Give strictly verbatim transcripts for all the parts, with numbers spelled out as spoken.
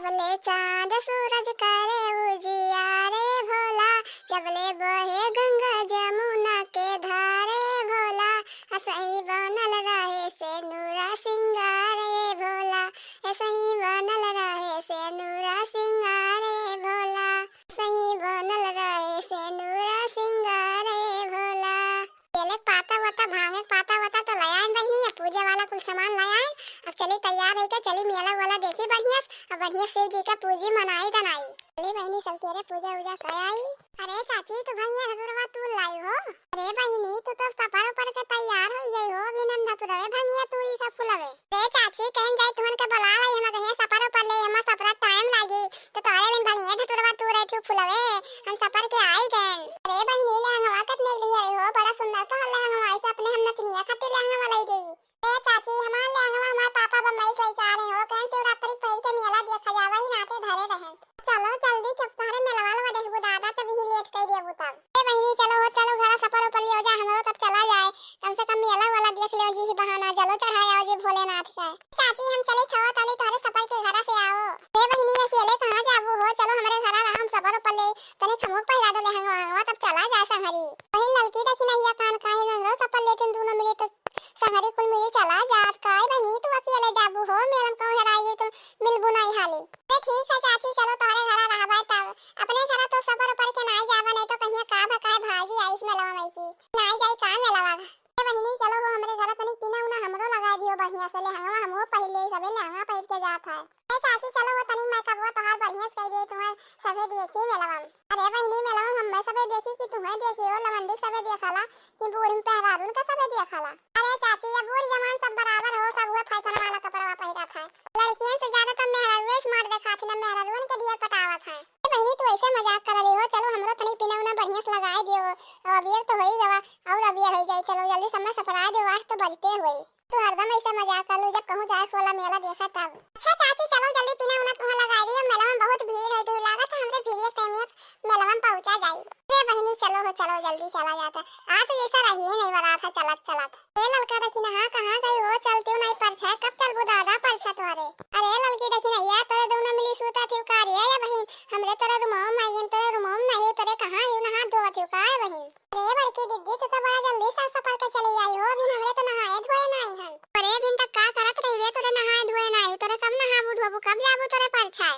बोले चाँद सूरज करे उजियारे भोला, जबले बहे गंगा जमुना के धारे भोला, असही बनल रहे सेनुरा सिंगारे भोला, असही बनल रहे सेनुरा सिंगारे भोला, असही बनल रहे सेनुरा सिंगारे भोला। केले क पाता वता, भांगे क पाता वता तो ले आइन बहिनी, अब पूजे वाला कुल सामान ले आइन। अब चली तैयार होइके चली मेला वाला देखी बढ़िया से, अब बढ़िया शिव जी के पूजी मनाई दनाई। चली बहिनी सब केरे पूजा उजा कर आई। अरे चाची, तू भंगिया धतुरवा तू लाई हो? अरे बहिनी, तू तो सफर ऊपर के तैयार होइ गई हो, अभी नन धतुरवे भंगिया तू ई सब फुलवे। रे चाची, कहन जाई तुहन के बुला लाई, हम कहिए सफर ऊपर ले, हम सफर टाइम लागी, तो तोहरे बिन भंगिए धतुरवा तू रही थी फुलवे, हम सफर के आई गए। अरे बहिनी, लहंगवा कितने के लिए आई हो? बड़ा सुंदर तो लहंगवा, ऐसे अपने हम नचनिया खातिर लहंगवा लाई गई। ए चाची, हमार लहंगवा हमार पापा बम्बई से लेके आ रहे हो, कहन शिवरात्रि के पहिर के मेला देखा जावा, ही नाते धरे रहन। चलो जल्दी, कब सारे मेलवा लवा देखबू दादा, तब ही लेट कर देबू तब। ए बहिनी, चलो हो, चलो घरा सफर ऊपर ले जा, हम लोग तब चला जाए, कम से कम मेला वाला देख ले जी, ही बहाना जलो चढ़ाए आओ जी भोलेनाथ के। चाची, हम चले छो तली तोहरे सफर के घरा से आओ। ए बहिनी, अकेले कहाँ जाबू हो, चलो हमरे घरा रहा, हम सफर ऊपर ले तनी खमुक पहिरा दो लहंगवा वहंगवा, तब चला जाए संहरी। बहिन ललकी देखी नहीं है कान काहे नजरो सफर लेकिन दोनों मिली तो संहरी कुल मिली चला जात। काय बहिनी, तू अकेले जाबू हो, मेलम कहूँ हेराई गई तो मिलबू नहीं हाली। अरे ठीक है चाची, चलो तोहरे घरा रहबा तब। अपने घरा तो सफर ऊपर के नाई जाबा, नहीं तो कहिया का भकाए भागी आइस मेलवा मई की। नाई जाई का मेलवा? ए बहिनी, चलो हो हमरे घरा, तनी पीना उना हमरो लगाई दियो बढ़िया से, लहंगवा हमहू पहिर ले, सबे लहंगा पहिर के जात है। ए चाची, चलो हो तनी मेकअपवा तोहार बढ़िया से कई दे, तुम्हें सभे देखी मेलवा में। अरे बहिनी, मेलवा में हमें सभे देखी कि तुम्हें देखी हो, लवंडी सभे देखला कि बूढ़ में पहरारून का सभे देखला। अरे चाची, अब बूढ़ जवान सब बराबर हो, सब हुआ फैशन वाला कपड़वा पहिरा था। लड़कियन से ज्यादा तो मेहरारुए स्मार्ट देखात है, ना मेहरारुअन के दियर पटावत है। ए बहिनी, तू ऐसे मजाक कर रही हो, चलो हमरो तनी पीना उना बढ़िया से लगाए दियो, अब अबियर तो हो ही गवा, और अबियर हो जाए, चलो जल्दी समय सपरा दो, आठ तो बजते हुए। तू हरदम ऐसे मजाक कर लू, जब कहूँ जाए सोला मेला देखा तब। अच्छा चाची, चलो जल्दी पीना उना तुम्हें लगाए दियो, मेला में बहुत भीड़ है, कहीं लागत है हमरे भीड़िया टाइम में मेला में पहुँचा जाई। अरे बहिनी, चलो हो, चलो जल्दी चला जाता, आज तो जैसा रही ही नहीं बना था चलत चलत। ए ललका देखी ना, हाँ, कहाँ गई हो? चलती हूँ नहीं परछा, कब चलबू दादा परछा तोहरे? अरे ललकी देखी ना, या तोरे दोनों मिली सूता थी का रे या बहिन? हमरे तोरे रुमाओ में आइयन, तोरे रुमाओ में नहीं, तोरे कहाँ ही नहा धोवत हो का बहिन? अरे बड़की दीदी, तू तो बड़ा जल्दी से सफर के चली आई हो, अभी हमरे तो नहाए धोए नहीं हन। अरे दिन तक का करत रही रे, तोरे नहाए धोए नहीं, तोरे कब नहाबू धोबू, कब जाबू तोरे परछा?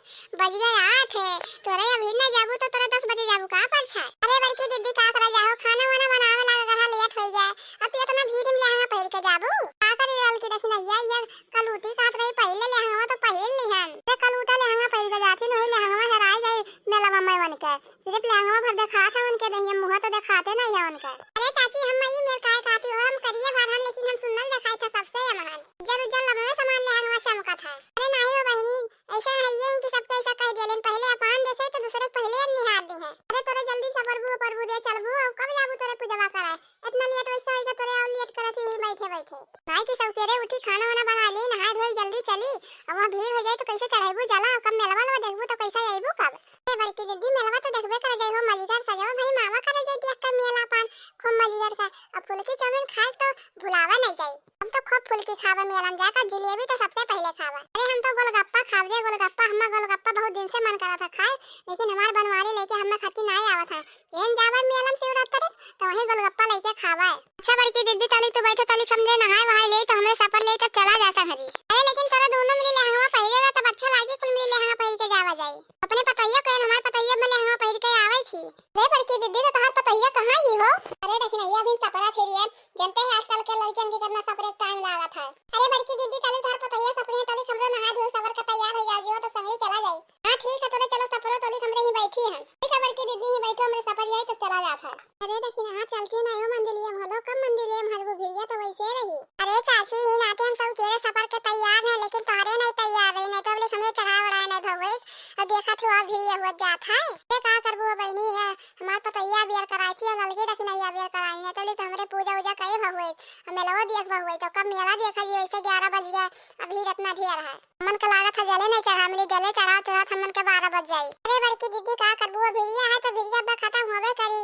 बज गए आठ है, तोरे अभी नहीं जाबू तो तोरे दस बजे जाबू का परछा? अरे बड़की दीदी का करा जाओ, खाना वाना बनावे लागे घर लेट हो जाए, अब तू इतना भीड़ में लहंगा पहिर के जाबू? का करी ललकी देखी नैया, ये कलूटी कहत रही पहिर ले लहंगा तो पहिर लिहन। ये कलूटा लहंगा पहिर के जाती नहीं, लहंगा हेराई जाई मेला में उनके। सिर्फ लहंगा भर देखात है उनके, नहीं मुँह तो देखाते नहीं है उनके। अरे चाची, हम मई मेर काय कहती हो, हम करिए भर हन, लेकिन हम सुंदर देखाई था सबसे यमहन। जर उज्जर लमवे समान लहंगा चमकत है। अरे नहीं हो बहिनी, ऐसा है ये कि सबके ऐसा कह दिया, लेकिन पहले अपन देखे तो दूसरे के पहले निहार दी है। अरे तोरे जल्दी से परबू परबू दे चलबू, और कब जाबू तोरे पूजवा कराए? इतना लेट वैसे होइगा तोरे और लेट करत ही बैठे बैठे। भाई की सौकेरे उठी, खाना वाना बना ली, नहाए धोए जल्दी चली। अब वहाँ भीड़ हो जाए तो कैसे चढ़ेबू जला, कब मेलवा लेवा देखबू तो कैसे अइबू कब? ए बड़की दीदी, मेलवा तो देखबे कर जाई हो, मजिगर सजवा भाई मावा करे जाई देख कर मेला पान, खूब मजिगर का। अब फुलकी चाउमीन खाए तो भुलावा नहीं जाई। हम तो खूब फुलकी खावा मेला में जाकर, जिलेबी तो सबसे पहले खावा। अरे हम तो गोलगप्पा खाब रे गोलगप्पा, हमार गोलगप्पा बहुत दिन से मन करा था खाए, लेकिन हमार बनवारी लेके हमें खातिर नहीं आवा था। एहन जाबे मेलम शिवरात्रि, तो वहीं गोलगप्पा लेके खाबे। अच्छा बड़की दीदी, तली तू बैठो, तली हम जे नहाए वहाए ले, तो हमरे सफर ले, तब चला जा संहरी। अरे लेकिन तोरा दोनों मिली लहंगवा पहिरे ला, तब अच्छा लागी, कुल मिली लहंगा पहिर के जावा जाई। अपने पतोहिया के, हमार पतोहिया में लहंगा पहिर के आवे थी। अरे बड़की दीदी, तो तोहार पतोहिया कहाँ ही हो? अरे देखी नहीं, अभी सपरा फिरी है, जनते हैं आजकल के लड़कियन के कितना सपरे टाइम लागत है। अरे बड़की दीदी, चली तोहार पतोहिया सपरे, तली हमरो नहा धो सवर के तैयार हो जा जियो, तो संहरी चला जाई। हाँ ठीक है, तोले चलो सपरो तोली हमरे ही बैठी है। ठीक है बड़की दीदी, ही बैठो, हमरे सपरिया तो चला जात है। अरे देखी ना, हाँ चलती ना हो मंदिलिया में, हलो कब मंदिलिया में हरबू भिड़िया तो वैसे रही। अरे चाची, ही नाते हम सब केरे सफर के तैयार हैं, लेकिन तोहरे नहीं तैयार रही, नहीं तो बोले हमरे चढ़ाए उड़ाए नहीं भगवे। और देखा थी और भिड़िया हुआ जात है। अरे का करबू हो बहनी है, हमार पतैया बियर कराई थी, और अलगे देखी नहीं बियर कराई, नहीं तो बोले तो हमरे पूजा उजा कई भगवे, और मेलवा देख भगवे, तो कब मेला देखा जी, वैसे ग्यारह बज गया, अभी इतना ढेर है। हमन के लागत है जले नहीं चढ़ा मिली, जले चढ़ा चढ़ात हमन के बारह बज जाई। अरे बड़की दीदी का करबू, अब भिड़िया है तो भिड़िया अब खत्म होबे करी,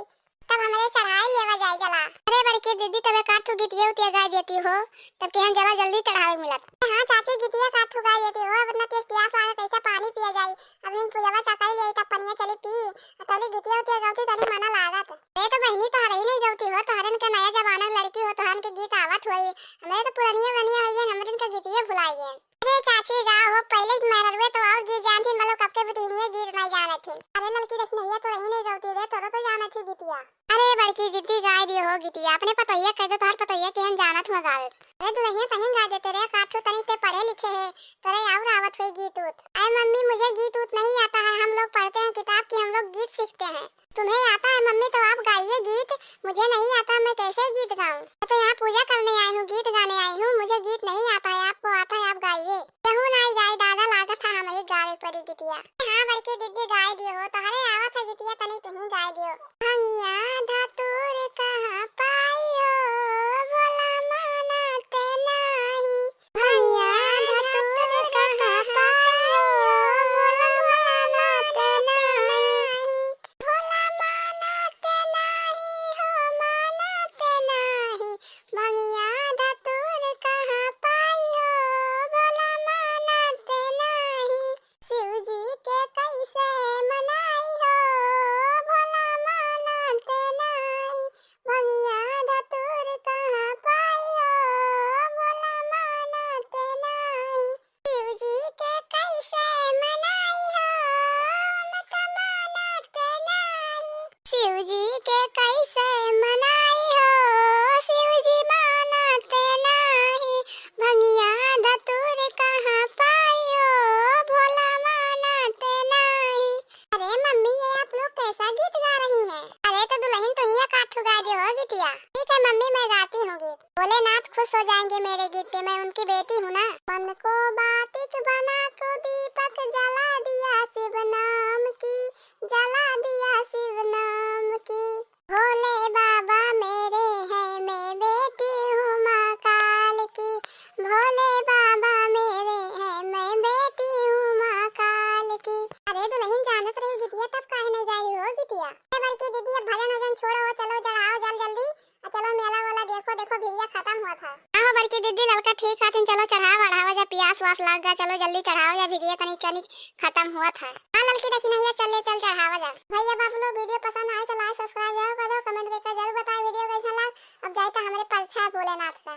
तब हमरे चढ़ाई लेवा जाई जला। अरे बड़की दीदी तबे का ठू गीतिया उतिया गाय देती हो, तब के हम जला जल्दी चढ़ावे मिलत। हाँ चाची गीतिया का ठू गाय देती हो, अब इतना तेज प्यास लागे कैसे पानी पिया जाई, दिन पूजवा चकाई ले, तब पनिया चली पी, आ तोली गीतिया उतिया गौती तनी मना लागत। ए तो बहिनी, तोहरे ही नहीं गौती हो, तोहरन के नया जमाना के लड़की हो, तोहरन के गीत आवत होई। हमरे तो पुरनिया बनिया होइए, हमरन के गीतिये भुलाइए। अरे चाची, गाओ हो, पहले मेहररुए तो और गीत जानथिन, मतलब कब के बिटिनिये गीत नहीं जानथिन। अरे ललकी देखी नहीं है, तोरही नहीं गौती रे, तोरो तो जानत ही गीतिया। अरे बड़की दीदी, गाय दियो हो गीतिया, अपने पतोहिया कह दो, तोहर पतोहिया केहन जानत हुआ गावे। अरे दुलहिया, तहीं गाय देते रे, काठू तनी ते पढ़े लिखे है, तोरे और आवत हुई गीत उत। अरे मम्मी, मुझे गीत उत नहीं आता है, हम लोग पढ़ते हैं किताब की, हम लोग गीत सीखते हैं। तुम्हें आता है मम्मी तो आप गाइए गीत, मुझे नहीं आता, मैं कैसे गीत गाऊं? मैं तो यहाँ पूजा करने आई हूँ, गीत गाने आई हूँ, मुझे गीत नहीं आता है, आपको आता है आप गाइए। केहू नाई गाई दादा, लागत है हमही गावे परी गीतिया। हाँ बड़की दीदी गाय दियो हो, तोहरे आवत है गीतिया, तनी तुही गाय दियो। भंगिया धतूर कहाँ पाई हो, भोला मानत नाही। भंगिया धतूर कहाँ पाई हो, भोला मानत नाही। भोला मानत नाही हो, मानत नाही। भंगिया धतूर कहाँ पाई हो, भोला मानत नाही। शिव जी के कैसे मनाई हो, भोला मानत नाही। भंगिया धतूर कहाँ पाई हो, भोला मानत नाही। शिव जी के कैसे मनाई हो, हम त मानत नाही। शिव जी के कैसे मनाई हो, शिव जी मानत नाही। भंगिया धतूर कहाँ पाई हो, भोला मानत नाही। अरे मम्मी, ये आप लोग कैसा गीत गा रही हैं? अरे तो दुलहिन, तुहिया काठू गा दियो हो गीतिया। ठीक है मम्मी, मैं गाती हूँ गीत। भोलेनाथ खुश हो जाएंगे मेरे गीत पे, मैं उनकी बेटी हूँ ना। मन को बातिक बना को दीपक जला दिया शिव नाम की, जला दिया शिव नाम की। भोले बाबा मेरे हैं, मैं बेटी हूँ महाकाल की। भोले बाबा मेरे हैं, मैं बेटी हूँ महाकाल की। अरे दुलहिन, जानत रही गीतिया, तब काहे नहीं गा रही हो गीतिया? ए बड़की दीदी, अब भजन वजन छोड़ो हो, चलो चढ़ाओ जल जल्दी, आ चलो मेला वाला देखो, देखो भिड़िया खतम हुआ था। हाँ हो बड़की दीदी, ललका ठीक खातिन, चलो चढ़ावा बढ़ावा जा, पियास वास लाग गा, चलो जल्दी चढ़ावा जा, भिड़िया तनी कनी खतम हुआ था। हाँ ललकी देखी नहीं है, चल ले चल चढ़ावा जा। भैया बाबू लोग, वीडियो पसंद आए तो like subscribe जरूर करो, comment करके जरूर बताएं वीडियो कैसा लग। अब जाए तो हमारे परछा भोलेनाथ का।